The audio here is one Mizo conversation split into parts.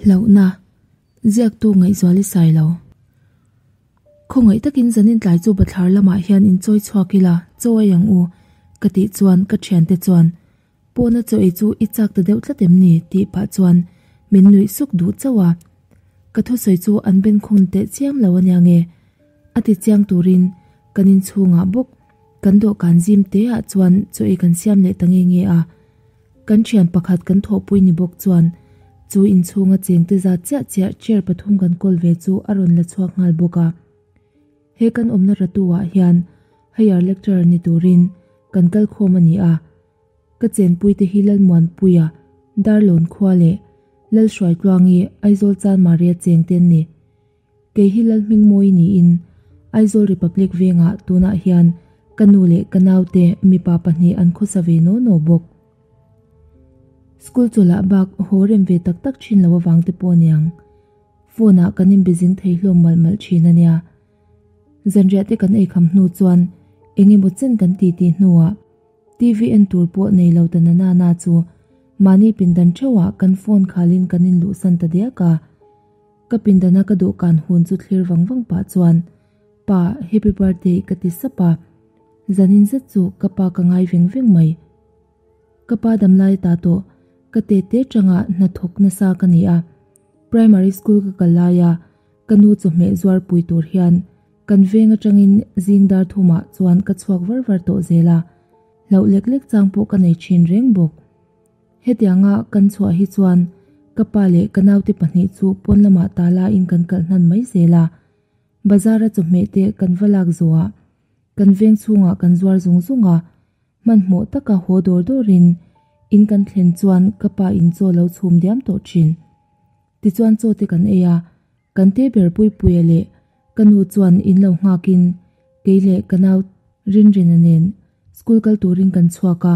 Hlauhna, Ziaktu Ngaihzuali Sailo. Khawngaih takin zanin tlai chu bathlar lamah hian inchawi chhuak ila, chaw ei ang u, ka tih chuan ka thiante chuan, Pawna chaw ei chu i chak ta deuh tlat em ni? tih pah chuan min nuih suk duh chauh a. Ka thusawi chu an benkhung teh chiam lo ania nge? A ti chiang turin kan inchhungah bawk kan dawhkan zim te ah chuan chaw ei kan siam leh ta nge nge a. Kan thian pakhat kan thawhpui ni bawk chuan chu inchhunga chengte zat chiah chiah chair pathum kan kawl ve chu a rawn la chhuak nghal bawk a. He kan awmna ratu ah hian higher lecturer ni turin kan kal khawm a ni a. Ka chenpuite hi Lalmuanpuia, Darlawn khua leh Lalhruaitluangi, Aizawl Chanmaria chengte an ni. Kei hi Lalhmingmawi niin Aizawl Republic vengah tunah hian ka nu leh ka naute mipa pahnih an khawsa ve naw naw bawk. School chawlhah bak haw rem ve tak tak thin lo avang te pawh aniang. Phone ah kan inbe zing thei hlawm malh malh thin ania. Zanriah te kan eikham hnu chuan eng emaw chen kan titi hnuah TV en tur pawh nei lo ta na na na chu mahni pindan theuhah kan phone khalin kan inluhsan ta diak a. Ka pindana ka dawhkan hun chu thlir vang vang pah chuan, Pa, happy birthday ka ti sap a. Zanin zet chu ka pa ka ngai veng veng mai. Ka pa damlai ta tawh, ka tete tanga hnathawk nasa ka ni a. Primary school ka kal laia ka nu chawhmeh zuar pui tur hian kan veng atangin zing dar thumah chuan ka chhuak var var tawh zel a. Hlauh lek lek chang pawh ka nei thin reng bawk. Hetianga kan chhuah hi chuan ka pa leh ka naute pahnih chu pawn lamah tala in kan kalh hnan mai zel a, bazar a chawhmeh te kan va lak zawhah kan veng chhungah kan zuar zung zung a, hmanhmawh taka haw dawr dawrin in kan thlen chuan ka pa in chaw lo chhum diam tawh thin. Tichuan chaw te kan ei a, kan te ber Puipuia leh ka nu chuan in lo nghakin kei leh ka nau Rinrina nen school kal turin kan chhuak a,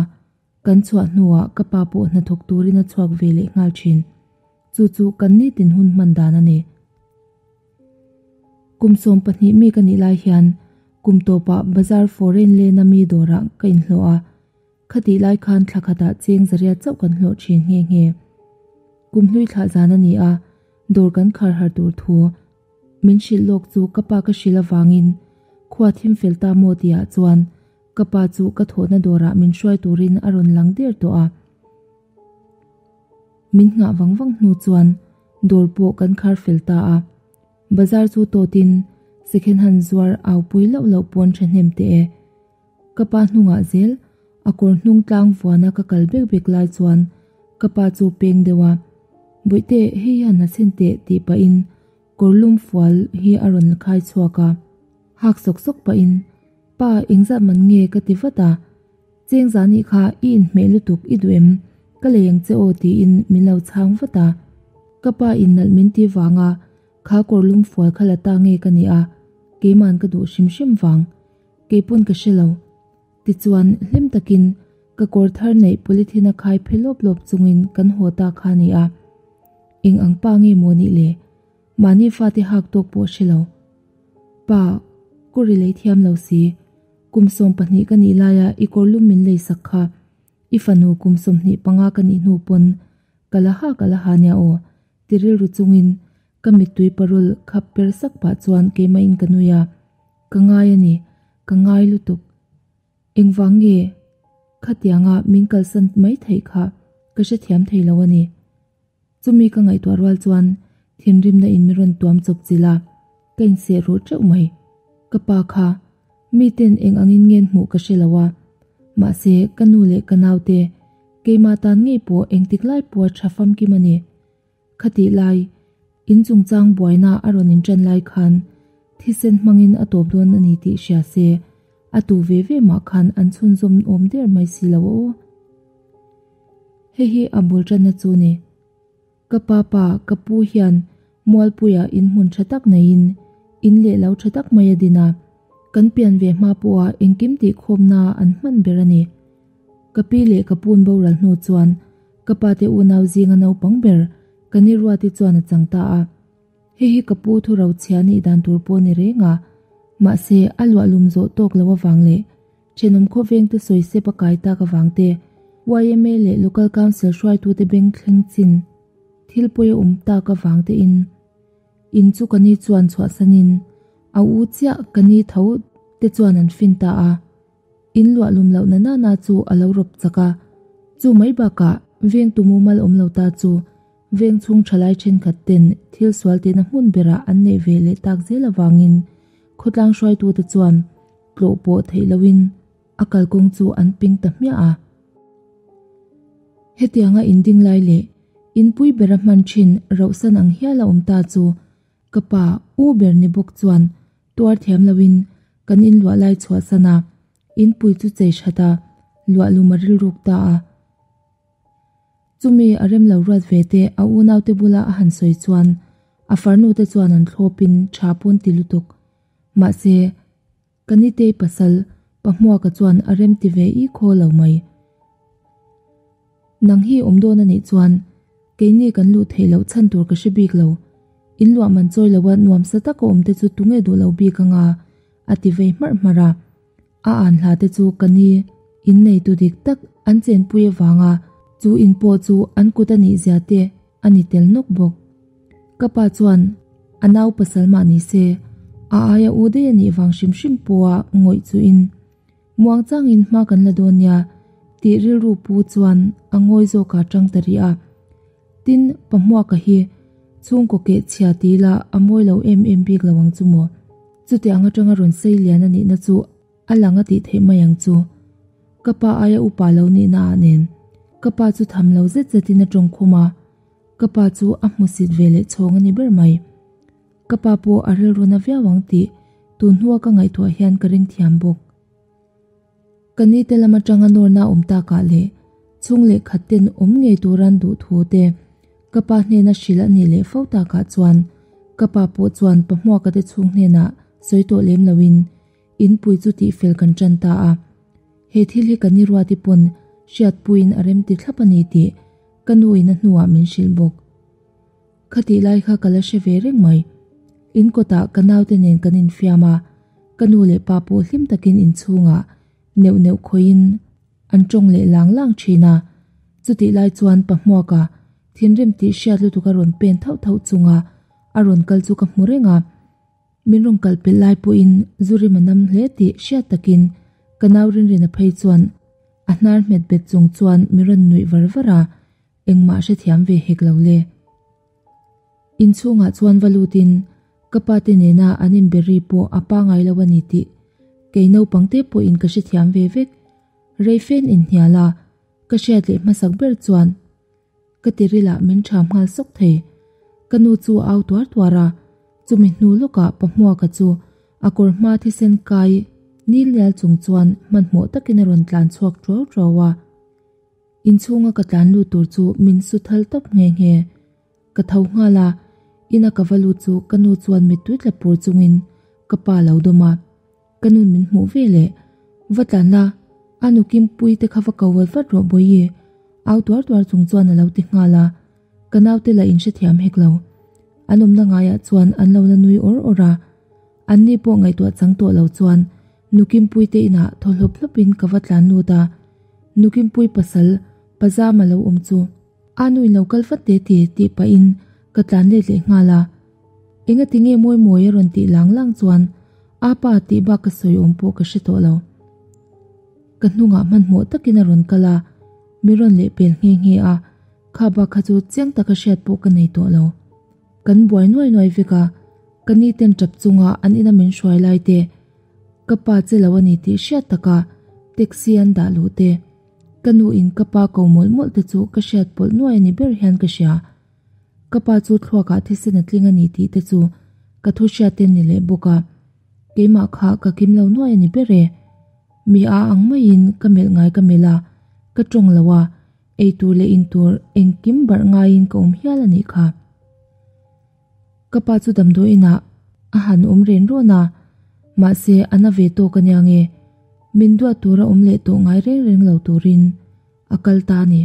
Kan chhuah hnuah ka pa pawh hnathawk turin a chhuak ve leh nghal thin. Chu chu kan nitin hun hman dan a ni. Kum 12 mi ka nih lai hian kum tawpah bazar foreign lena mi dawrah ka inhlawh a, khatih lai khan thla khatah cheng zariat chauh kan hlawh thin nghe nghe. Kum hlui thlah zan a ni a, dawr kan khar har tur thu min hrilh lawk chu ka pa ka hrilh avangin khua thim fel ta maw tihah chuan Ka pa chu ka thawhna dawrah min hruai turin a rawn lang der tawh a. Min nghah vang vang hnu chuan dawr pawh kan khar fel ta a. Bazar chu tawtin second hand zuar au pui loh loh pawn thahnem teh e. Ka pa hnungah zel a kawr hnung tlang vuana ka kal bek bek lai chuan ka pa chu peng deuh a, Bawihte, hei hian a chhin teh tih pahin kawr lum fual hi a rawn khai chhuak a. Hak sawk sawk pahin, Pa, engzat man nge ka ti vat a, Cheng zah nih kha i inhmeh lutuk i duh em? Ka lei ang che aw tiin min lo chhang vat a. Ka pa in nalh min ti vanga kha kawr lum fual kha la ta nge ka ni a, keiman ka duh hrim hrim vang. Keipawn ka hre lo. Tichuan, hlim takin ka kawr thar neih polythene a khai phe lawp lawp chungin kan haw ta kha a ni a. Eng ang pa nge maw nih le? Mahni fate hak tawk pawh hre lo. Pa, kawr i lei thiam lo si. Kum 12 ka nih laia i kawr lum min lei sak kha. I fanu kum 25 ka nih hnu pawn ka la ha ka la ha nia aw, ti rilru chungin ka mittui parul khap per sak pah chuan keimahin ka nui a. Ka ngai a ni, ka ngai lutuk. Engvang nge khatianga min kalsan mai theih kha ka hrethiam thei lo a ni. Chumi ka ngaihtuah rual chuan thinrimna in mi rawn tuam chawp chilh a, ka inseh ruh teuh mai. Ka pa kha miten eng angin ngen hmuh ka hre lo a, mahse ka nu leh ka naute keimah tan ngei pawh engtik lai pawha tha famkim a ni. Khatih lai, in chungchang buaina a rawn inṭan lai khan thisen hmangin a tawp dawn a ni tih hria se, a tu ve ve mah khan an chhunzawm awm der mai si lo aw. Hei hi a bul ṭanna chu ni. Ka pa pa, ka pu hian Mualpuia in hmun ṭha tak neiin in leh lo ṭha tak mai a din a, kan pian ve hma pawha engkim tihkhawmna an hman ber a ni. Ka pi leh ka pu'n boral hnu chuan ka pa te unau zinga naupang ber ka ni Ruati chuan a chang ta a. Hei hi ka pu thu rochhia nih dan tur pawh ni reng a, mahse a luahlum zawh tawk lo avang leh thenawm khawveng te sawi sep a kai tak avang te, yma leh Local Council hruaitute beng thleng chin. Thil pawi a awm tak avang te in in chu ka ni chuan chhuahsan in a u chiah ka ni tho te chuan an fin ta a. In luah lum loh na nana chu a lo rawp chak a, chu mai bakah vengtu mumal awm lo ta chu veng chhung thalai thenkhat ten thil sual tihna hmun berah an neih ve leh tak zel avangin khawtlang hruaitute chuan tlawh pawh theih loin a kalkawng chu an ping ta hmiah a. Hetianga inding lai leh inpui bera hman thin rauhsan ang hial a awm ta chu ka pa u ber ni bawk chuan tuar thiam loin kan inluah lai chhuahsan a, inpui chu chei that a, luah lum a rilruk ta a. Chumi a rem lo ruat ve te a unaute bula a han sawi chuan a farnu te chuan an thlawpin tha pawn ti lutuk. Mahse, ka nitei pasal Pahmuaka chuan a rem ti ve i khaw lo mai. Nang hi awm dawn a nih chuan keini kan luh theih loh chhan tur ka hre bik lo. In luah man chawi loa nuamsa taka awm te chu tunge duh lo bik anga? a ti vei hmarh hmarh a. A an hla te chu ka ni in neitu dik tak an chenpui avanga chu in pawh chu an kut a nih zia te a ni tel nawk bawk. Ka pa chuan a nau pasal mah ni se a aia u daih a nih vang hrim hrim pawha ngawih chuhin muangchangin hma kan la dawn nia tih rilru pu chuan a ngawi zawkah tang ta rih a. Tin, Pahmuaka hi chhungkaw keh chhia ti ila a mawi lo em em bik lo ang chu maw? Chutiang atanga rawn sei lian a nihna chu a lang a tih theih mai ang chu. Ka pa aia upa lo nihna ah nen ka pa chu tham lo zet zetin a tawng khum a, ka pa chu a hmusit ve leh chhawng a ni ber mai. Ka pa pawh a rilru na viau ang tih tun hnua ka ngaihtuah hian ka ring thiam bawk. Ka ni te lam atanga nawrna awm takah leh chhung leh khat ten awm ngei turan duh thu te ka pa hnena hrilh a nih leh fo takah chuan ka pa pawh chuan pa Hmuaka te chhung hnenah sawi tawh lem loin inpui chu tihfel kan tan ta a. He thil hi ka ni Ruati pawn hriatpuiin a remti thlap a ni tih ka nu in a hnuah min hrilh bawk. Khatih lai kha ka la hre ve reng mai. In kawtah ka naute nen kan infiam a, ka nu leh pa pawh hlim takin inchhungah neuh neuh khawihin an tawng leh lang lang thin a. Chutih lai chuan pa Hmuaka thinrim tih hriat lutuk a rawn pen thauh thauh chunga a rawn kal chu ka hmu reng a. Min rawn kal pelh lai pawhin zu rim a nam hle tih hriat takin ka nau Rinrina phei chuan a hnar hmet bet chung chuan min rawn nuih var var a. Engmah hrethiam ve hek lo le. Inchhungah chuan va lutin ka pa te nena an inbe ri pawh a pangai lo a ni tih kei naupang te pawhin ka hrethiam ve vek. Rei fen inhnial a, ka hriat leh hmasak ber chuan ka tirilah min ṭham nghal sawk thei. Ka nu chu a au tuar tuar a, chumi hnu lawkah pa Hmuaka chu a kawr hma thisen kai nil nial chung chuan hmanhmawh takin a rawn tlan chhuak ṭuau ṭuau a. Inchhunga ka tlan lut tur chu min su thal tawp nghe nghe. Ka tho nghal a, ina ka va lut chu ka nu chuan mittui tla pur chungin ka pa lo dawm a. Ka nun min hmuh ve leh, Va tlan la, a nu Kimpuii te kha va ko vat vat rawh Bawihi, au tuar tuar chung chuan a lo ti nghal a. Ka naute lah inhrethiam hek lo. An awmna ngaiah chuan an lo la nui awr awr a. Anni pawh ngaihtuah chang tawh lo chuan Nu Kimpuii te inah thaw hlawp hlawpin ka va tlan lut a. Nu Kimpuii pasal Pazama lo awm chu a nu in lo kal vat te ti tih pahin ka tlan let leh nghal a. Engati nge mawi mawi a rawn tih lang lang chuan a pa tih bak ka sawi awm pawh ka hre tawh lo. Ka hnungah hmanhmawh takin a rawn kal a, mi rawn lehpel nghe nghe a, kha bak kha chu chiang taka hriat pawh ka nei tawh lo. Kan buai nuai nuai vek a, ka ni ten tap chunga an ina min hruai lai te, ka pa che lo a ni tih hriat taka taxi an dah luh te, ka nu in ka pa ko mawlh mawlh te chu ka hriat pawlh nuai a ni ber hian ka hria. Ka pa chu thluakah thisen a tling a ni tih te chu ka thu hriat te ni leh bawk a, keimah kha ka kim lo nuai a ni ber e. Mi a ang maiin ka melh ngai ka melh a, ka tawng lo a, Ei tur leh in tur engkim barh ngaiin ka awm hial a nih kha. Ka pa chu damdawiinah a han awm ren rawn a, mahse a na ve tawk a nia nge, min duat tura awm leh tawh ngai reng reng lo turin a kal ta a ni.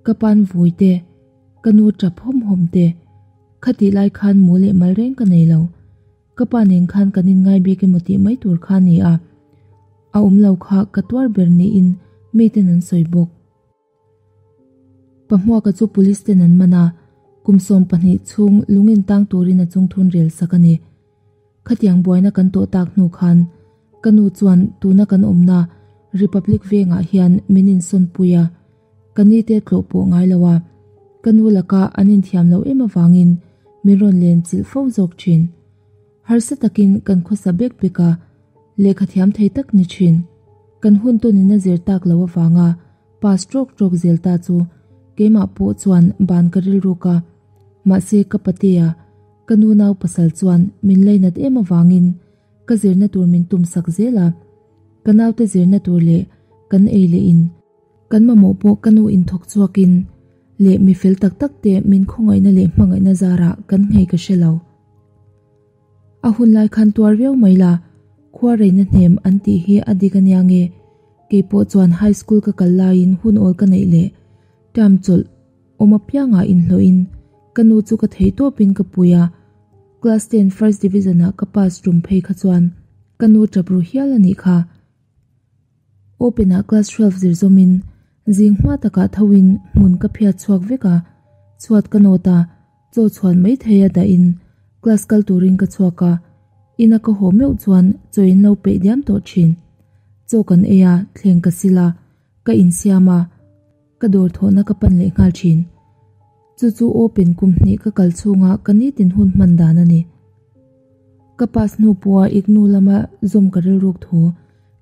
Ka pa'n vui te, ka nu tap hawm hawm te, khatih lai khan mu leh mal reng ka nei lo. Ka pa nen khan kan inngai bik emaw tih mai tur kha a ni a, a awm lo kha ka tuar ber niin miten an sawi bawk. Pahmuaka chu police ten an man a. Kum 12 chhung lungin tang turin a chungthun rel sak a ni. Khatiang buaina kan tawh tak hnu khan ka nu chuan tuna kan awmna Republic Vengah hian min insawnpui a, ka ni te tlawh pawh ngai lo a, ka nu laka an inthiam loh em avangin min rawn len chilh fo zawk thin. Harsa takin kan khawsa bek bek a, lehkha thiam thei tak ni thin. Kan hun tawnin a zir tak loh avanga pass trawk trawk zel ta chu keimah pawh chuan ban ka rilruk a, mahse ka patea ka nu nau pasal chuan min lainat em avangin ka zirna tur min tum sak zel a, ka naute zirna tur leh kan ei leh in kan mamawh pawh ka nu in thawk chhuakin leh mi fel tak tak te min khawngaihna leh hmangaihna zarah kan nghei ka hre lo. A hun lai khan tuar viau mai la, khua reina hnem an tih hi a dik ania nge, kei pawh chuan high school ka kal laiin hun awl ka neih leh term chawlh awm apiangah inhlawhin ka nu chu ka thei tawpin ka pui a, class ten first division ah ka pass tum phei kha chuan ka nu tap ru hial a nih kha. Open ah class 12 zir zawmin zing hma takah thoin hmun ka phiat chhuak vek a, chhuat ka nawt a, chaw chhuan mai thei a dahin class kal turin ka chhuak a, ina ka haw meuh chuan chaw in lo peih diam tawh thin. Chaw kan ei a, thleng ka sil a, ka insiam a, ka dawr thawhna ka pan leh nghal thin. Chu chu open kum hnih ka kal chhunga ka nitin hun hman dan a ni. Ka pass hnu pawha iknu lama zawm ka rilruk thu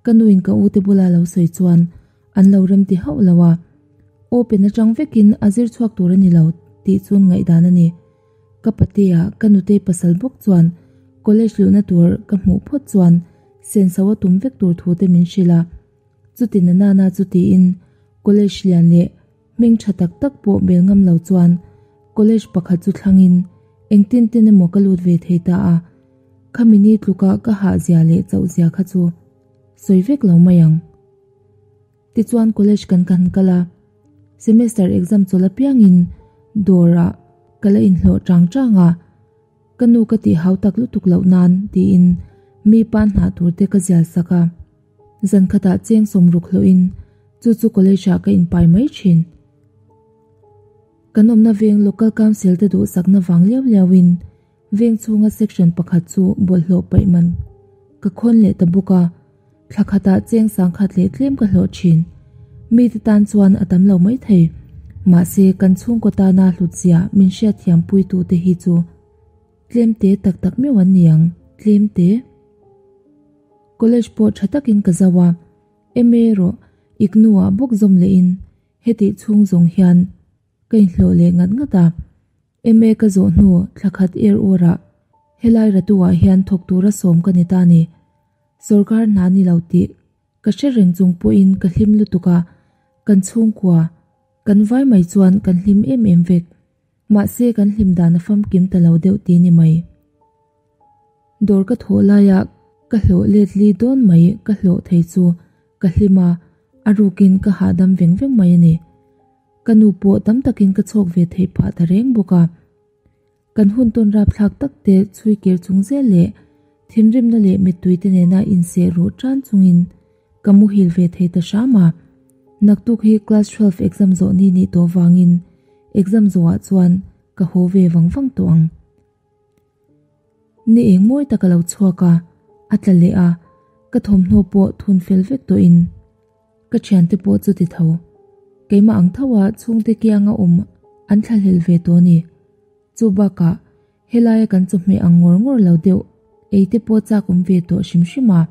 ka nuin ka ute bula lo sawi chuan an lo rem ti hauh lo a, open atang vekin a zir chhuak tur a ni lo tih chuan ngaihdan a ni. Ka patea ka nutei pasal bawk chuan college luhna tur ka hmuh phawt chuan senso a tum vek tur thu te min hrilh a, chuti na nana chu tiin college lian leh hming tha tak tak pawh bel ngam lo chuan college pakhat chu thlangin engtin tin emaw ka lut ve thei ta a, khami ni tluka ka hah zia leh chauh zia kha chu sawi vek lo mai ang. Tichuan college kan kan kal a, semester exam chawlh apiangin dawrah ka la inhlawh chang chang a, ka nu ka tih hau tak lutuk loh nan tiin mi pan hnah tur te ka zial sak a, zan khatah cheng sawmruk hlawhin chu chu college ah ka inpai mai thin. Kan awmna veng local council te duhsakna vang liau liauin veng chhunga section pakhat chu bawlhhlawh paih man ka khawn leh ta bawk a, thla khatah cheng sangkhat leh tlem ka hlawh thin. Mite tan chuan a tam lo mai thei, mahse kan chhungkaw tana hlutzia min hriatthiam puitu te hi chu tlem te tak tak meuh an ni ang, tlem te. College pawh tha takin ka zo a, MA erawh IGNOU-ah bawk zawm lehin hetih chhung zawng hian ka inhlawh leh ngat ngat a. MA ka zawh hnu thla khat er awrah helai Ratu-ah hian thawk tura sawm ka ni ta ni. Sorkar hna ni lo tih ka hre reng chung pawhin ka hlim lutuk a, kan chhungkua, kan vai mai chuan kan hlim em em vek. Mahse kan hlim dan a famkim ta lo deuh ti ni mai. Dawr ka thawh laia ka hlawh let li dawn mai ka hlawh thei chu ka hlim a, a rukin ka hahdam veng veng mai a ni. Ka nu pawh tam takin ka chhawk ve theih phah ta reng bawk a. Kan hun tawn rapthlak tak te chhui kir chung zel leh thinrimna leh mittui te nena inseh ruh tan chungin ka muhil ve thei ta hram a. Naktuk hi class 12 exam zawh ni nih tawh vangin exam zawhah chuan ka haw ve vang vang tawh ang. Ni eng mawi tak a lo chhuak a, a tla leh a, ka thawmhnaw pawh thun fel vek tawhin ka thiante pawh chu ti tho. Keimah ang tho a chhungte kianga awm an thlahlel ve tawh a ni. Chu bakah helaia kan chawhmeh ang ngawr ngawr lo deuh ei te pawh chak awm ve tawh hrim hrim a,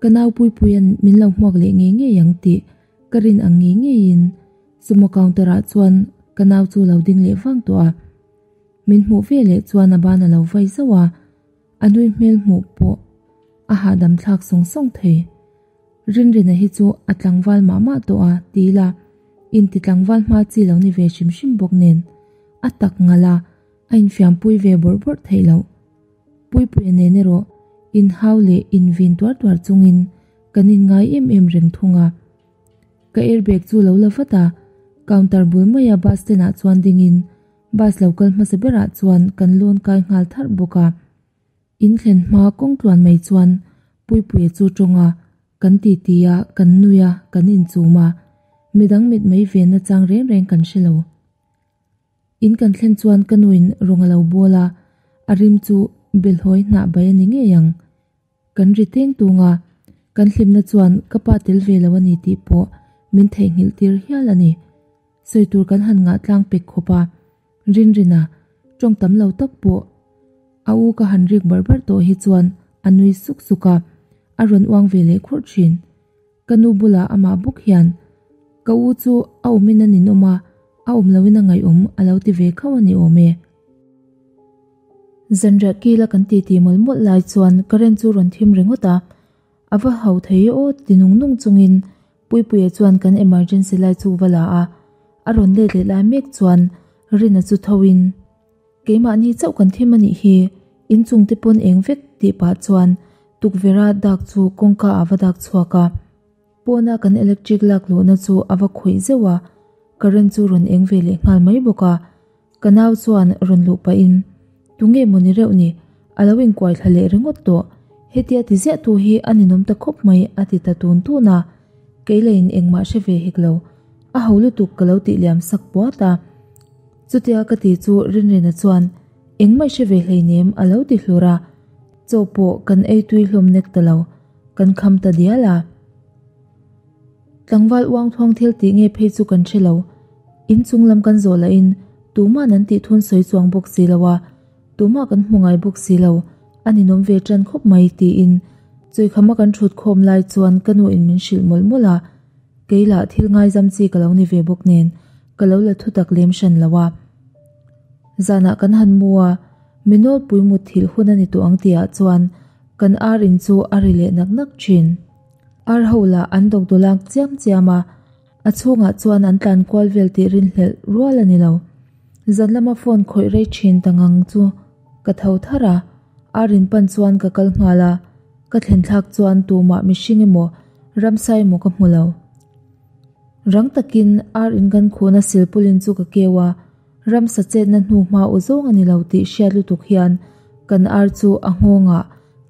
ka nau Puipuia'n min lo hmuak leh ngei ngei ang tih ka rin ang ngei ngeiin sumo counter ah chuan ka nau chu lo ding leh vang tawh a. Min hmuh ve leh chuan a ban a lo vai zauh a, a nui hmel hmuh pawh a hahdam thlak sawng sawng thei. Rinrina hi chu a tlangval mah mah tawh a ti ila, inti tlangval hma chi lo ni ve hrim hrim bawk nen a tak ngalh a, a infiampui ve bawrh bawrh theih loh. Puipuia nen erawh inhau leh invin tuar tuar chungin kan inngai em em reng thung a. Ka airbag chu lo la vat a, counter bul maia bus stand ah chuan dingin Bus lo kal hmasa berah chuan kan lawn kai nghal tharh bawk a. In thlen hma kawng tluan mai chuan Puipuia chu tawng a, kan titi a, kan nui a, kan inchum a. Midang mit mai venna chang reng reng kan hre lo. In kan thlen chuan ka nuin rawng a lo bawl a, a rim chu belhawi hnah bai a ni ngei ang. Kan ri teng tung a, kan hlimna chuan ka pa tel ve lo a ni tih pawh min theihnghilh tir hial a ni. Sawi tur kan han ngah tlang pek khawp a, Rinrina tawng tam lo tak pawh a u ka han rik bar bar tawh hi chuan a nui suk suk a, a rawn uang ve leh khurh thin. Ka nu bulah amah bawk hian ka u chu a awmin a ninawm a, a awm loin a ngaihawm a lo ti ve khauh a ni awm e. Zanriah kila kan titi mawlh mawlh lai chuan current chu rawn thim ringawt a, a va hau thei aw ti nung nung chungin Puipuia chuan kan emergency lai chu va la a, a rawn let leh lai mek chuan Rina chu tho in, Keimahni chauh kan thim a nih hi, inchung te pawn eng vek tih pah chuan tukverha dak chu kawngka ah va dak chhuak a. Pawna kan electric lak luhna chu a va khawih zeuh a, current chu rawn eng ve leh nghal mai bawk a. Ka nau chuan rawn luh pahin, Tunge maw ni reuh ni, a lo inkuai thla leh ringawt tawh, hetia ti ziah tu hi a ninawm ta khawp mai a ti ta tun tun a. Kei lain engmah hre ve hek lo, a ho lutuk ka lo tih liam sak puat a. Chutia ka ti chu Rinrina chuan, Engmah i hre ve hleinem a lo ti hlur a, chaw pawh kan ei tui hlawm nek ta lo, kan kham ta dial a. Tlangval uang thuang thil tih nge phei chu kan hre lo. In chung lam kan zawh lahin tuma'n an tih thun sawi chuang bawk si lo a, tumah kan hmu ngai bawk si lo, a ninawm ve tan khawp mai tiin chawikhama kan thut khawm lai chuan ka nu in min hrilh mawlh mawlh a, kei lah thil ngaizam chi ka lo ni ve bawk nen ka lo la thutak lem hran lo a. Zanah kan han mu a, mi nawlpui mutthilh hun a ni tawh ang tihah chuan kan ar in chu a ri leh nak nak thin. Ar ho lah an dawkdawlak chiam chiam a, a chhungah chuan an tlan kual vel tih rinhlelh rual a ni lo. Zan lama phone khawih rei thin ta ngang chu ka tho thar a, ar in pan chuan ka kal nghal a, ka thlen thlak chuan tumah mihring emaw ramsa emaw ka hmu lo. Rang takin ar in kan khuhna silpulin chu ka keu a, Ramsa chetna hnu hma u zawng a ni lo tih hriat lutuk hian kan ar chu a nghawngah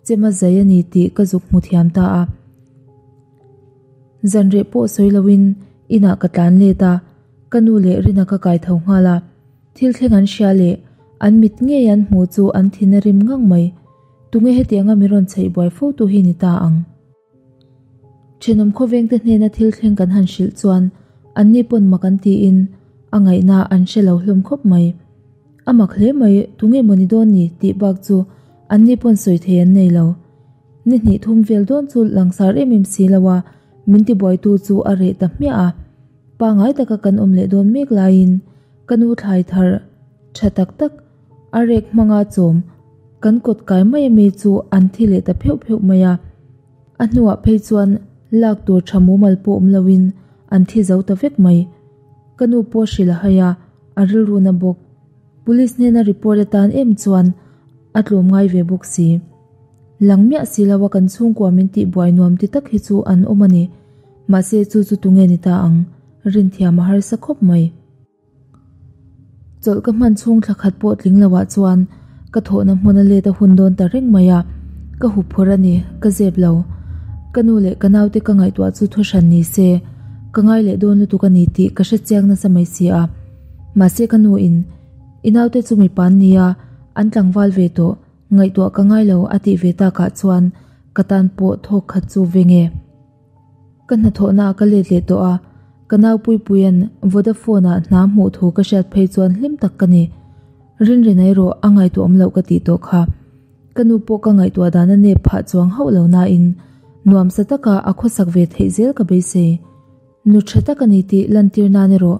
chem a zai a ni tih ka zuk hmu thiam ta a. Zanreh pawh sawi loin inah ka tlan let a, ka nu leh Rina ka kai tho nghal a. Thil thleng an hria leh an mit ngei an hmu chu an thin a rim ngang mai. Tunge hetianga mi rawn chheih buai fo tu hi ni ta ang? Thenawm khawvengte hnena thil thleng kan han hrilh chuan anni pawn mak an tiin a ngaihna an hre lo hlawm khawp mai. A mak hle mai, tunge maw ni dawn ni tih bak chu anni pawn sawi thei an nei lo. Ni hnih thum vel dawn chu langsar em em si lo a, min tibuaitu chu a reh ta hmiah a. Pangai taka kan awm leh dawn mek laiin ka nu thlai thar tha tak tak a rek hmanga chawm kan kawt kai mai ami chu an thi leh ta pheuh pheuh mai a. A hnuah phei chuan lak tur tha mumal pawh awm loin an thi zo ta vek mai. Ka nu pawh hrilh a hai a, a rilru na bawk. Police hnena report atan em chuan a tlawm ngai ve bawk si. Lang miah si lo a kan chhungkua min tih buai nuam ti tak hi chu an awm a ni. Mahse chu chu tunge ni ta ang, rinthiam a harsa khawp mai. Chawlh ka hman chhung thla khat pawh tling lo ah chuan ka thawhna hmun a let a hun dawn ta reng mai a, ka hup phur a ni, ka zep lo. Ka nu leh ka naute ka ngaihtuah chu thu hran ni se, ka ngai leh dawn lutuk a ni tih ka hre chiang nasa mai si a. Mahse ka nu in, I naute chu mipa an nia, an tlangval ve tawh, ngaihtuah ka ngai lo a tih ve takah chuan ka tan pawh thawk khat chu veng e. Ka hnathawhna ah ka let leh tawh a, ka nau Puipuia'n Vodafone ah hna hmuh thu ka hriat phei chuan hlim tak ka ni. Rinrina erawh a ngaihtuah awm loh ka tih tawh kha. Ka nu pawh ka ngaihtuah dan a nep phah chuang hauh lo nain nuamsa taka a khawsak ve theih zel ka beisei. Nu tha tak a ni tih lantir nan erawh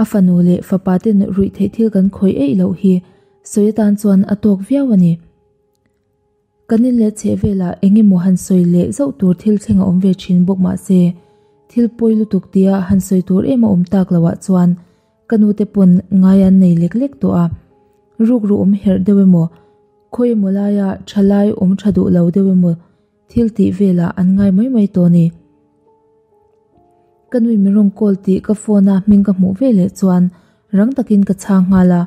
a fanu leh fapa ten ruih theih thil kan khawih eih loh hi sawi atan chuan a tawk viau a ni. Kan in leh chheh velah eng emaw han sawi leh zauh tur thil thleng a awm ve thin bawk mahse, thil pawi lutuk tia han sawi tur em a awm tak loh ah chuan ka nu te pawn ngai an nei lek lek tawh a. Rukru awm herh deuh emaw, khawi emaw laia tha lai awm tha duh lo deuh emaw thil tih velah an ngai mai mai tawh a ni. Ka nui min rawn call tih ka phone a hming ka hmuh veleh chuan rang takin ka chhang nghal a.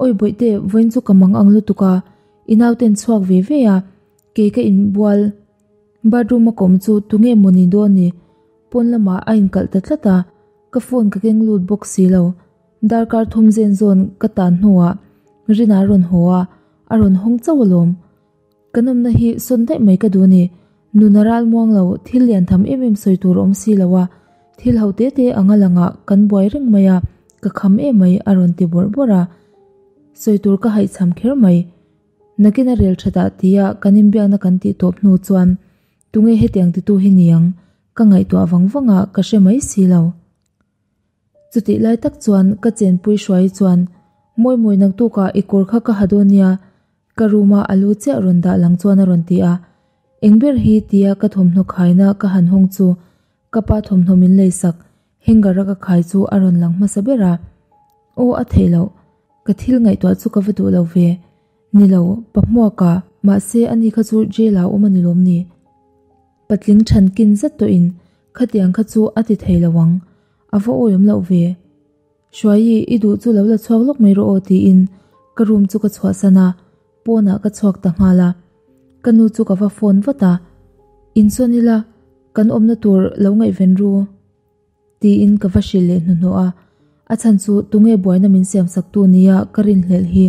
Awi bawihte, vawiin chu ka mang ang lutuk a, i nauten chhuak ve ve a, kei ka inbual bathroom a kawm chu tunge maw ni dawn ni? Pawn lamah a inkalh ta tlat a, ka phone ka keng lut bawk si lo. Darkar thum zen zawn ka tan hnuah Rina a rawn haw a, a rawn hawng chauh alawm. Kan awmna hi sawn daih mai ka duh a ni. Nuna ral muang lo, thil lian tham em em sawi tur a awm si lo a, thil ho te te anga langah kan buai reng mai a, ka kham em mai a rawn ti bawrh bawrh a. Sawi tur ka haihchham kher mai. Nakin a rel thatah tia kan inbiakna kan tih tawp hnu chuan tunge hetiang titu hi niang ka ngaihtuah vang vang a ka hre mai si lo. Chutih lai tak chuan ka chenpui hruai chuan Mawi mawi naktukah i kawr kha ka ha dawn nia ka room a a lu chiah rawn dah lang chuan a rawn ti a. Eng ber hi tia ka thawmhnaw khaina ka han hawng chu ka pa thawmhnaw min leisak hanger a ka khai chu a rawn lang hmasa ber a. Aw a theih loh, ka thil ngaihtuah chu ka va duh lo ve. Ni lo, pa hmuaka, mahse ani kha chu jail ah awm a ni lawm ni? Patling than kin zet tawhin khatiang kha chu a ti thei lo ang, a va awihawm loh ve. Hruaii, i duh chu lo la chhuak lawk mai rawh aw tiin ka room chu ka chhuahsan a, pawnah ka chhuak ta nghal a. Ka nu chu ka va phone vat a, Insawn ila, kan awmna tur lo ngaihven ru. Tiin ka va hrilh leh hnuhnawh a, a chhan chu tunge buaina min siamsak tu nia ka rinhlelh hi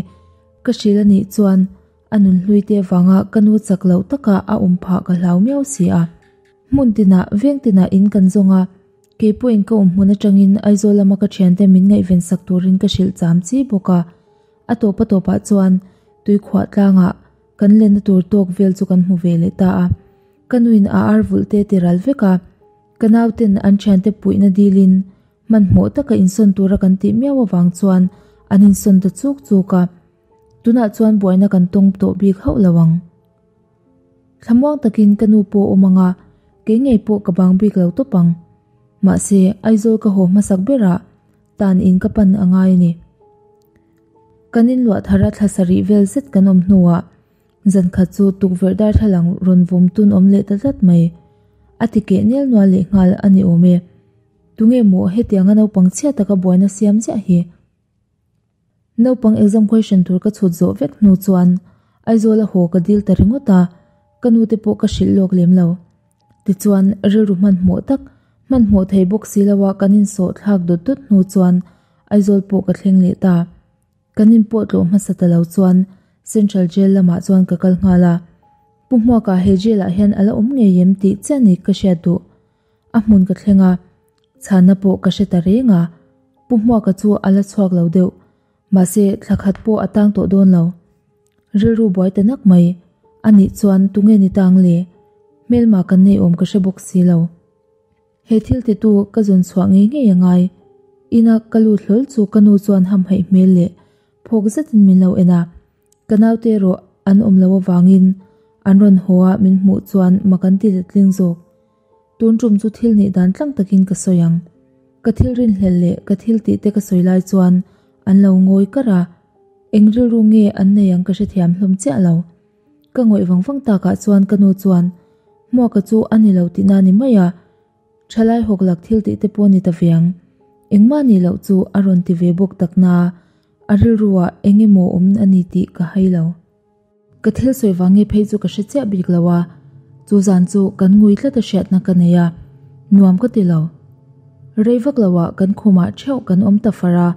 ka hrilh a nih chuan a nunhlui te vanga ka nu chak loh taka a awm phah ka hlau miau si a. Hmun tinah veng tinah in kan zawng a, kei pawhin ka awm hmun atangin Aizawl lama ka thiante min ngaihven sak turin ka hrilh cham chi bawk a, a tawp a tawpah chuan tuikhuah tlangah kan lenna tur tawk vel chu kan hmu ve leh ta a, ka nuin a ar vulh te ti ral vek a. Ka nauten an thiante puihna dilin hmanhmawh taka insawn tura kan tih miau avang chuan an insawn ta chuk chuk a, tunah chuan buaina kan tawng tawh bik hauh lo ang. Thlamuang takin ka nu pawh awm ang a, kei ngei pawh ka bang bik lo tawp ang. Mahse, Aizawl ka haw hmasak berah tan in ka pan a ngai a ni. Kan inluah thara thla sarih vel zet kan awm hnuah Zan khat chu tukverh darthlalang rawn vawm tun awm leh ta tlat mai. A ti keh nel nual leh nghal a ni awm e. Tunge maw hetianga naupang chhia taka buaina siam ziah hi? Naupang exam question tur ka chhut zawh vek hnu chuan Aizawl a haw ka dil ta ringawt a, ka nu te pawh ka hrilh lawk lem lo. Tichuan rilru hmanhmawh tak, hmanhmawh thei bawk si loa kan insawh thlak dawt dawt hnu chuan Aizawl pawh ka thleng leh ta. Kan inpawh tlawh hmasa ta lo chuan Central Jail lamah chuan ka kal nghal a. Pu Hmuaka he jail ah hian a la awm ngei em tih chiah ni ka hriat duh. A hmun ka thleng a, chhanna pawh ka hre ta reng a. Pu Hmuaka chu a la chhuak lo deuh, mahse thla khat pawh a tang tawh dawn lo. Rilru buai ta nak mai, anih chuan tunge ni tang le? Hmelma kan nei awm ka hre bawk si lo. He thil titu ka zawn chhuah ngei ngei a ngai. Ina ka lut hlawl chu ka nu chuan hamhaih hmel leh phawk zetin min lo en a. Ka naute erawh an awm lo avangin an rawn haw a min hmuh chuan mak an ti letling zawk. Tun tum chu thil nih dan tlang takin ka sawi ang. Ka thil rinhlelh leh ka thil tih te ka sawi lai chuan an lo ngawi kar a. Eng rilru nge an nei ang ka hrethiam hlawm chiah lo. Ka ngawih vang vang takah chuan ka nu chuan Hmuaka chu a ni lo tihna ni mai a, thalai hawk lak thil tih te pawh ni ta ve ang. Engmah nih loh chu a rawn ti ve bawk tak na, a rilruah eng emaw awm a ni tih ka hai lo. Ka thil sawi vang nge phei chu ka hre chiah bik lo a, chu zan chu kan ngui tlat a hriatna ka nei a, nuam ka ti lo. Rei vak loah kan khumah theuh kan awm ta far a,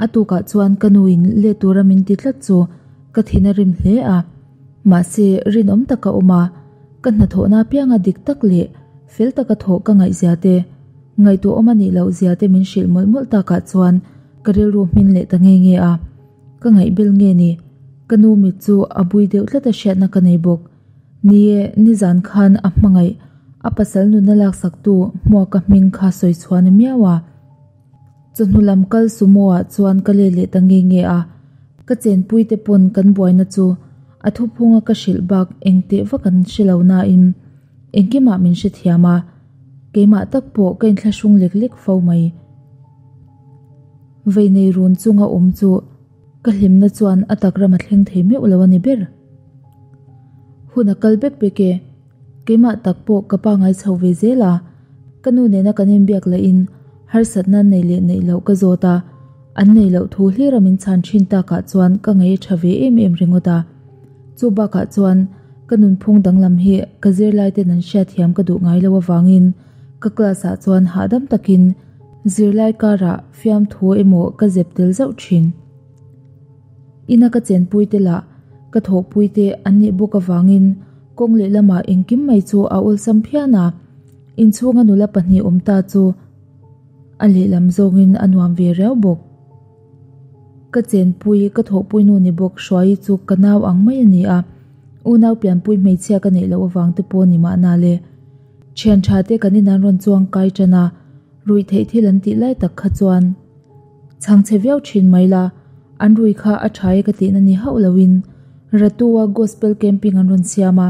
a tukah chuan ka nuin let tura min ti tlat chu ka thin a rim hle a. Mahse, rinawm taka awm a, ka hnathawhna apianga dik tak leh fel taka thawh ka ngaihzia te, ngaihtuah awm a nih loh zia te min hrilh mawlh mawlh takah chuan ka rilru hmin leh ta nge nge a. Ka ngaihbel nge ni? Ka nu mit chu a bui deuh tlat a hriatna ka nei bawk. Ni e, nizan khan a hmangaih, a pasal nuna laksaktu Hmuaka hming kha sawi chhuah ni miau a. Chawhnu lam kal sumo ah chuan ka let leh ta nge nge a, ka chenpui te pawn kan buaina chu a thuphunga ka hrilh bak eng teh vak an hre lo nain engkimah min hrethiam a, keimah tak pawh ka inthlahrung lek lek fo mai. Vei nei run chunga awm chu ka hlimna chuan a tak ram a thleng thei meuh lo a ni ber. Hun a kal bek bek e. Keimah tak pawh ka pa ngai chho ve zel a, ka nu nena kan inbiak lahin harsatna nei leh neih loh ka zawt a, an neih loh thu hlira min chhan thin takah chuan ka ngaih a tha ve em em ringawt a. Chu bakah chuan ka nunphung danglam hi ka zirlai ten an hriatthiam ka duh ngai lo avangin ka class ah chuan hahdam takin Zirlai karah fiamthu emaw ka zep tel zauh thin. Ina ka chenpuite lah ka thawhpuite an nih bawk avangin kawng lehlamah engkim mai chu a awlsam phian a, inchhunga nula pahnih awm ta chu a lehlam zawngin a nuam ve riau bawk. Ka chenpui, ka thawhpui nu ni bawk Hruaii chu ka nau ang mai a ni a, unau pianpui hmeichhia ka neih loh avang te pawh ni mahna le. Thian tha te kan in an rawn chuang kai tan a, ruih theih thil an tih lai tak kha chuan chhang chhe viau thin mai la, an rui kha a tha e ka tihna ni hauh loin Ratu-a Gospel Camping an rawn siam a,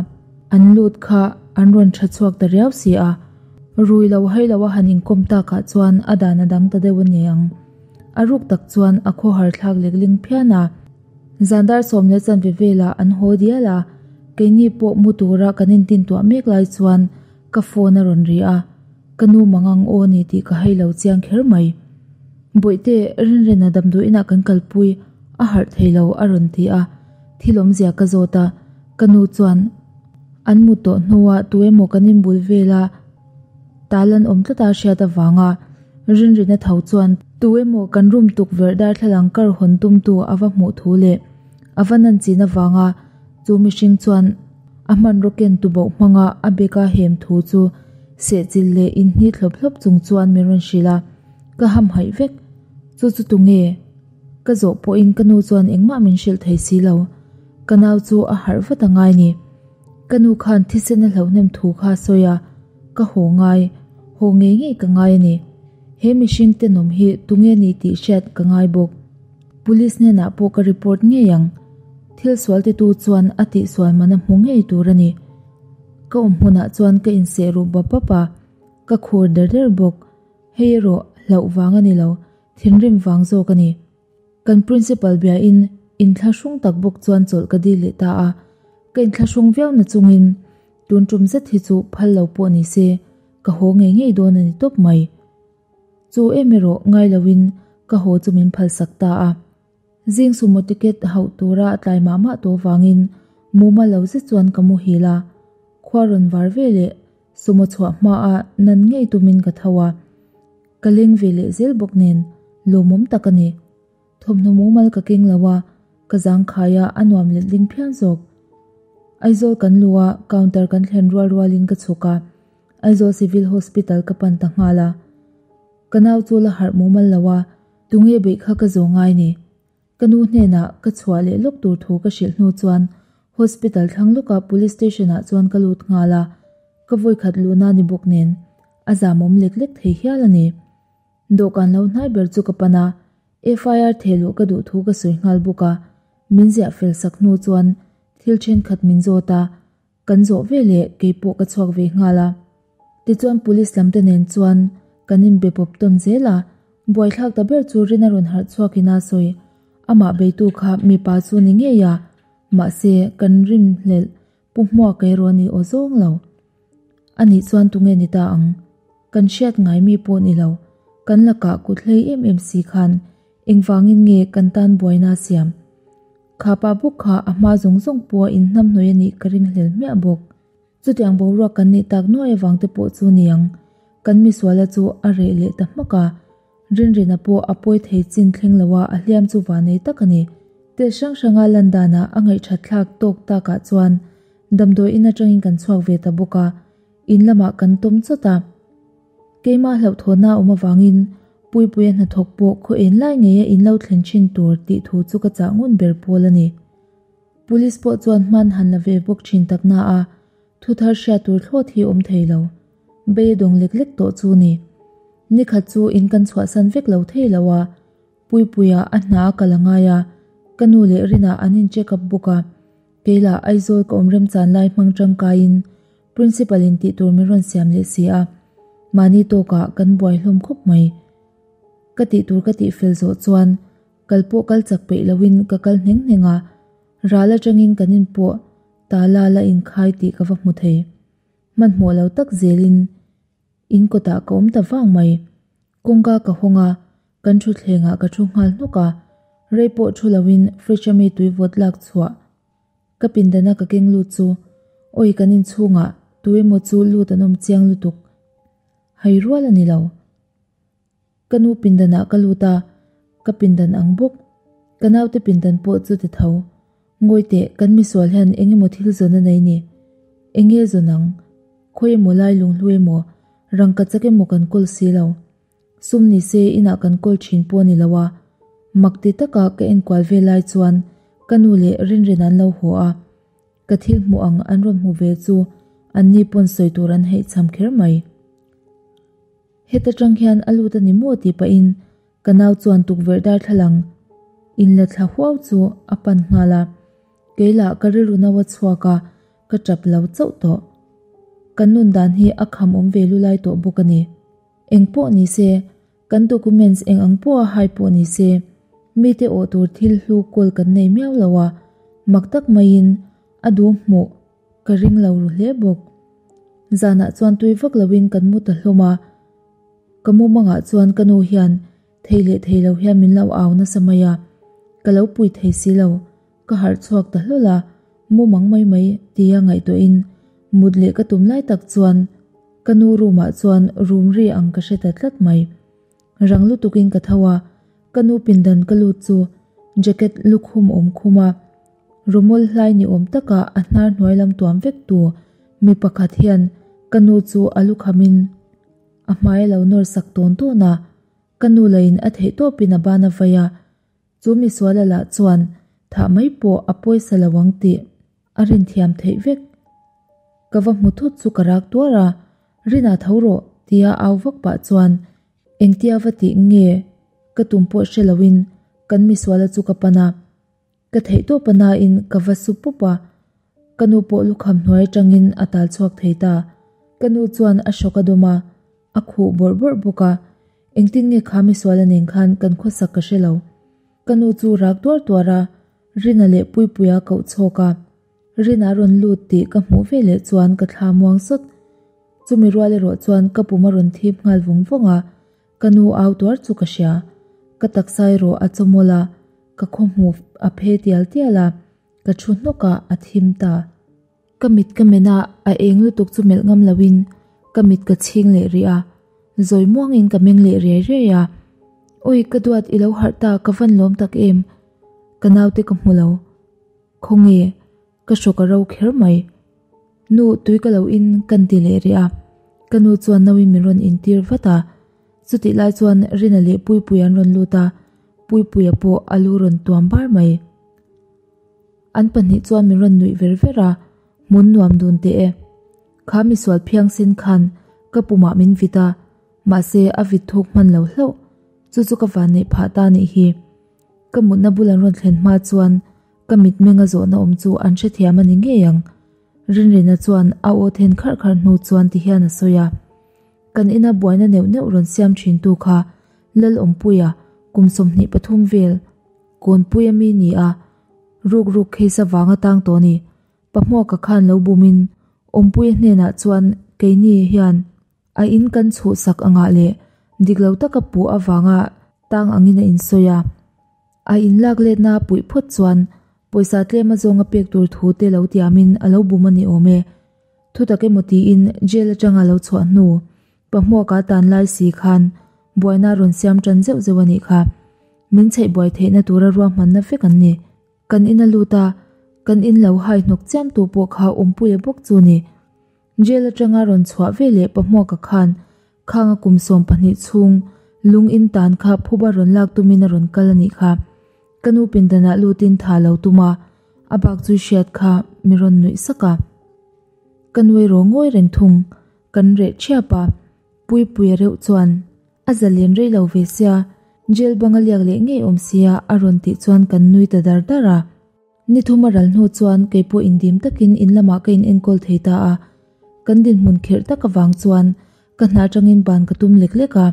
an lut kha an rawn tha chhuak ta riau si a, rui lo hai lo a han inkawm takah chuan a dan a dang ta deuh a ni ang. A ruk tak chuan a khawhar thlak lekling phian a. Zan dar 10 chanve velah an haw dial a, keini pawh mu tura kan intintuah mek lai chuan ka phone a rawn ri a, ka nu mangang aw ni tih ka hai lo chiang kher mai. Bawihte, Rinrena damdawiinah kan kalpui a harh thei lo a rawn ti a, thil awmzia ka zawt a, ka nu chuan an mu tawh hnuah tu emaw kan inbul vel a, Tal an awm tlat a hriat avanga Rinrina tho chuan tu emaw kan room tukverh darthlalang kar hawn tumtu a va hmuh thu leh a va nan chin avanga chu mihring chuan a hmanraw ken tuboh hmanga a beka hem thu chu sehchilh leh inhni thlawp thlawp chung chuan min rawn hrilh a, ka hamhaih vek. Chu chu tunge? Ka zawh pawhin ka nu chuan engmah min hrilh thei si lo. Ka nau chu a harh vat a ngai ni. Ka nu khan thisen a hlauhnem thu kha a sawi a, ka haw ngai, haw ngei ngei ka ngai a ni. He mihring tenawm hi tunge ni tih hriat ka ngai bawk. Police hnenah pawh ka report ngei ang. Thil sual titu chuan a tihsual man a hmu ngei tur a ni. Ka awm hmunah chuan ka inseh ruh bap bap a, ka khur der der bawk. Hei erawh hlauh vang a ni lo, thinrim vang zawk a ni. Kan principal biain inthlahrung tak bawk chuan chawlh ka dil leh ta a, ka inthlahrung viau na chungin tun tum zet hi chu phal lo pawh ni se ka haw ngei ngei dawn a ni tawp mai. Chu em erawh ngai loin ka haw chu min phalsak ta a. Zing sumo ticket hauh tura a tlai mah mah tawh vangin mumal lo zet chuan ka muhil a, khua rawn var ve leh sumo chhuah hmaa nan ngei tumin ka tho a. Ka leng ve leh zel bawk nen lawmawm tak a ni. Thawmhnaw mumal ka keng lo a, ka zangkhai a, a nuam letling phian zawk. Aizawl kan luh a, counter kan thlen rual rualin ka chhuk a, Aizawl Civil Hospital ka pan ta nghal a. Ka nau chu la harh mumal lo a, tunge beih kha ka zawh ngai ni. Ka nu hnenah ka chhuah leh lawk tur thu ka hrilh hnu chuan hospital thlang lawkah police station ah chuan ka lut nghal a, ka vawikhat luhna ni bawk nen a zamawm lek lek thei hial a ni. Dawhkan lo hnai ber chu ka pan a, FIR thehluh ka duh thu ka sawi nghal bawk a, min ziah fel sak hnu chuan thil thenkhat min zawt a, Kan zawh ve leh keipawh ka chhuak ve nghal a. Tichuan police lam te nen chuan kan inbe pawp tawn zel a, buaithlak ta ber chu Rina rawn harh chhuak in a sawi. Amah beitu kha mipa chu ni ngei a, mahse kan rinhlelh pu hmuak erawh a ni aw zawng lo. Anih chuan tunge ni ta ang? Kan hriat ngai mi pawh ni lo, kan lakah kut hlei em em si khan engvangin nge kan tan buaina a siam? Kha pa bawk kha a hma zawng zawng pawh a inhnamhnawih a nih ka ringhlel hmiah bawk. Chutiang boruak kan nih tak nuai avang te pawh chu niang, kan misuala chu a reh leh ta hmak a. Rinrina pawh a pawi thei chin thleng lo a, a hliam chu vanei tak a ni. Tel hrang hranga lan danah a ngaihthat thlak tawk takah chuan damdawi in atangin kan chhuak ve ta bawk a, in lamah kan tawm chawt a. Keimah hlauhthawnna a awm avangin Puipuia hnathawk pawh khaw en lai ngeia in lo thlen thin tur tih thu chu ka chah ngun ber pawl a ni. Police pawh chuan hman han la ve bawk thin tak na a, thu thar hriat tur thlawt hi awm thei lo. Bei a dawng lek lek tawh chu ni. Nikhat chu in kan chhuahsan vek lo thei lo a, Puipuia a hna a kal a ngai a, ka nu leh Rina an in check up bawk a, kei lah Aizawl ka awm remchan lai hmang tangkaiin Principal in tih tur min rawn siam leh si a, mahni tawkah kan buai hlawm khawp mai. Ka tih tur ka tih fel zawh chuan kal pawh kal chak peih loin ka kal hneng hneng a, ral atangin kan in pawh tala la inkhai tih ka va hmu thei. Hmanhmawh lo tak zelin in kawtah ka awm ta vang mai. Kawngka ka hawng a, kan thutthlengah ka thu nghal hnawk a, rei pawh thu loin fridge ami tui vawt lak chhuah Ka pindana ka keng lut chu awi kan inchhungah tu emaw chu lut an awm chiang lutuk. Hai rual a ni lo. Ka nu pindanah ka lut a, ka pindan ang bawk. Ka naute pindan pawh chu ti tho. Ngawi teh, kan misual hian eng emaw thil zawn a nei ni? Eng nge zawn ang? Khawi emaw lai lunghlu emaw, rangka chak emaw kan kawl si lo. Sum ni se inah kan kawl thin pawh a ni lo a. Mak ti taka ka enkual ve lai chuan ka nu leh Rinrin an lo haw a. Ka thil hmuh ang an rawn hmu ve chu anni pawn sawi tur an heihchham kher mai. Heta tang hian a lut a ni maw tih pahin ka nau chuan tukverh darthlalang inla thla huau chu a pan nghal a. Kei lah ka rilru no a chhuak a, ka tap lo chauh tawh. Kan nun dan hi a kham awm ve lulai tawh bawk a ni. Eng pawh ni se, kan documents eng ang pawha hai pawh ni se, mite awh tur thil hlu kawl kan nei miau lo a, mak tak maiin a duh hmuh ka ring lo ru hle bawk. Zanah chuan tui vak loin kan mu ta hlawm a, ka mumangah chuan ka nu hian thei leh thei lo hian min lo au nasa mai a, ka lo pui thei si lo, ka harh chhuak ta hlawl a, mumang mai mai tia ngaihtuahin mut leh ka tum lai tak chuan Ka nu room ah chuan room ri ang ka hre ta tlat mai. Rang lutukin ka tho a, ka nu pindan ka lut chu jacket lukhum awm khum a, rawmawl hlai ni awm taka a hnar hnuai lam tuam vek tu mi pakhat hian ka nu chu a lukhamin a hmai a lo nawr sak tawn tawn a, ka nu lahin a theih tawpin a ban a vai a, chu misuala lah chuan thah mai pawh a pawisa lo ang tih a rinthiam theih vek. Ka va hmu thut chu ka rak tuar a, Rina tho rawh tia au vak pah chuan engtia va tih nge ka tum pawh hre loin kan misuala chu ka pan a, ka theih tawp a nain ka va su pup a, ka nu pawh lukham hnuai atangin a tal chhuak thei ta. Ka nu chuan a hrawk a dawm a, a khuh bawrh bawrh bawk a, engtin nge kha misuala nen khan kan khawsak ka hre lo. Ka nu chu rak tuar tuar a, Rina leh Puipuia koh chhawk a. Rina rawn lut tih ka hmuh ve leh chuan ka thla muang sawt. Chumi rual erawh chuan ka pum a rawn thip nghal vawng vawng a, ka nu au tuar chu ka hria. Ka taksa erawh a chawmawlh a, ka khawhmuh a phe tial tial a, ka thu hnawk a, a thim ta. Ka mit ka men a, a eng lutuk chu melh ngam loin ka mit ka chhing leh rih a, zawi muangin ka meng leh riai riai a. Awi ka duat i lo harh ta ka van lawm tak em? Ka naute ka hmu lo. Khawnge? Ka hrawk a ro kher mai. Nu tui ka lo in kan ti leh rih a, ka nu chuan nauin min rawn intir vat a. Chutih lai chuan Rina leh Puipuia an rawn lut a, Puipuia pawh a lu rawn tuam bar mai. An pahnih chuan min rawn nuih ver ver a, hmun nuam dun teh e. Kha misual phiangsen khan ka pumah min vit a, mahse a vit thuk hman lo hlauh. Chu chu ka van neih phah ta nih hi. Ka mutna bul an rawn thlen hma chuan ka mitmenga zawhna awm chu an hrethiam a ni ngei ang. Rinrina chuan a aw then kharh kharh hnu chuan tihian a sawi a, Kan ina buaina neuh neuh rawn siam thintu kha Lalawmpuia kum 23 vel Kawnpui a mi ni a, ruk ruk case avanga tang tawh a ni. Pahmuaka khan lo bumin Awmpuia hnenah chuan keini hian a in kan chhuhsak angah leh dik lo taka puh avanga tang angin a insawi a. A in lak letna puih phawt chuan pawisa tlem azawnga pek tur thu te lo tiamin a lo bum a ni awm e. Thutak emaw tiin jail atanga lo chhuah hnu Pahmuaka tan lai si khan buaina a rawn siam tan zeuh zeuh a nih kha. Min chheih buai theihna tura ruahmanna vek an ni. Kan in a lut a, kan in lo hai hnawk chiam tu pawh kha Awmpuia bawk chu ni. Jail atanga rawn chhuah ve leh Pahmuaka khan khanga kum 12 chhung lung in tan kha phuba rawn lak tumin a rawn kal a nih kha. Ka nu pindanah lutin tha lo tum a, a bak chu hriat kha mi rawn nuih sak a. Ka nui rawh ngawi reng thung. Kan reh thiap a, Puipuia reuh chuan a zalen rei lo ve sia, jail bang a liak leh ngei awm sia a rawn tih chuan kan nui ta dar dar a. Ni thum a ral hnu chuan kei pawh indim takin in lamah ka in enkawl thei ta a, kan dinhmun kherh tak avang chuan ka hna atangin ban ka tum lek lek a,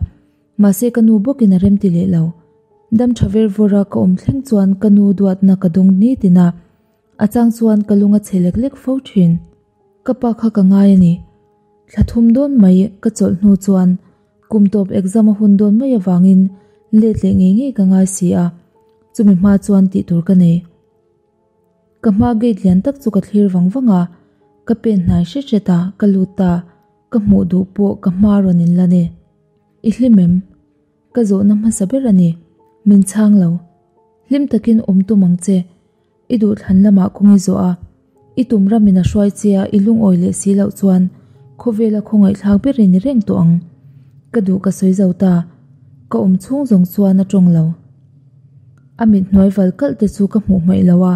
mahse ka nu bawkin a remti leh lo. Dam tha ver vawr a ka awm thleng chuan ka nu duatna ka dawng nitin a, a chang chuan ka lung a chhe lek lek fo thin. Ka pa kha ka ngai a ni. Thla thum dawn mai ka chawlh hnu chuan kum tawp exam a hun dawn mai avangin let leh ngei ngei ka ngai si a, chumi hma chuan tih tur ka nei. Ka hma gate lian tak chu ka thlir vang vang a, ka pen hnai hret hret a, ka lut ta, ka hmuh duh pawh ka hma rawn in la ni. I hlim em? Ka zawhna hmasa ber a ni. Min chhang lo. Hlim takin awm tum ang che. I duhthlan lamah kawng i zawh a, i tum ramin a hruai che a i lungawi leh si loh chuan khawvela khawngaihthlak ber i ni reng tawh ang. Ka duh ka sawi zo ta. Ka awm chhung zawng chuan a tawng lo. A mit hnuai val kalh te chu ka hmuh hmaih lo a,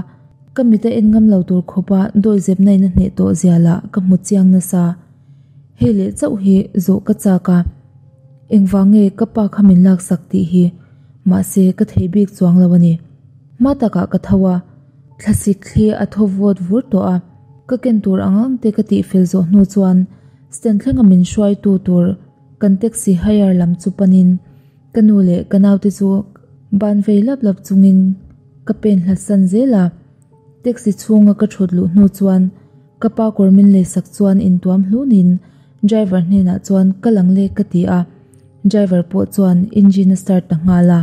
ka mit a en ngam lo tur khawpa dawizepna in a hneh tawh zia lah ka hmu chiang nasa. Hei leh chauh hi zawh ka chak a, engvang nge ka pa kha min laksak tih hi, mahse ka thei bik chuang lo a ni. Hma takah ka tho a, thlasik thli a thaw vawt vur tawh a, ka ken tur ang ang te ka tihfel zawh hnu chuan stand thlenga min hruaitu tur kan taxi hire lam chu panin ka nu leh ka naute chu ban vei lap lap chungin ka pen hlatsan zel a. Taxi chhunga ka thut luh hnu chuan ka pa kawr min leisak chuan intuam hlunin driver hnenah chuan ka lang lek ka ti a, driver pawh chuan engine a start ta nghal a.